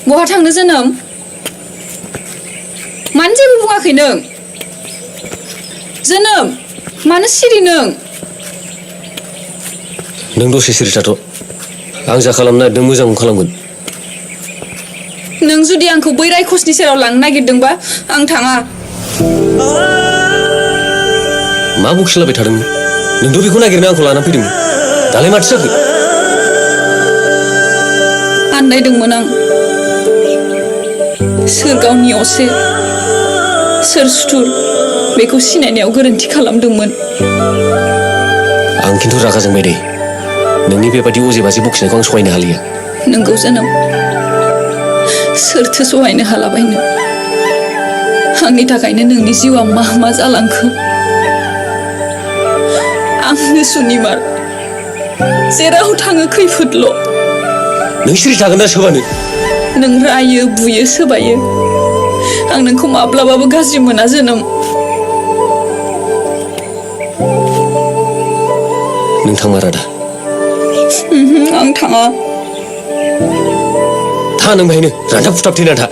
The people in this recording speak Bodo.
बहा थांनो जोनोम मानो जेबो बुङाखै नों जोनोम मानो सिरि नों दसे सिरि थाथ' आं जा खालामनो नागिरदों मोजां खालामगोन नों जुदि आंखौ बै रायखसनि सेराव लांनो नागिरदोंबा आं थाङा मा बखिलाबाय थादों नोंथ' बेखौ नागिरनो आंखौ लाना फैदों दालाय माथो जाखो आन्दायदोंमोन आं सोर गावनि असे सोर सुथुर बेखौ सिनायनायाव गोरोन्थि खालामदोंमोन आं खिन्थु रागा जोंबाय दे नोंनि बेबादि अजे बाजे बखिनायखौ आं सहायनो हालिया नोंगौ जोनोम सोरथो सहायनो हालाबायनो आंनि थाखायनो नोंनि जिउआ मा मा जालांखो आंनो सुनिमार जेराव थाङो खैफोदल' नों सिरि थागोन ना सोबानो नों रायो बुयो सोबायो आं नोंखौ माब्लाबाबो गाज्रि मोना जोनोम नों थांमारा दा आं थाङा था नों बाहायनो रानथाब फुथाब थैना था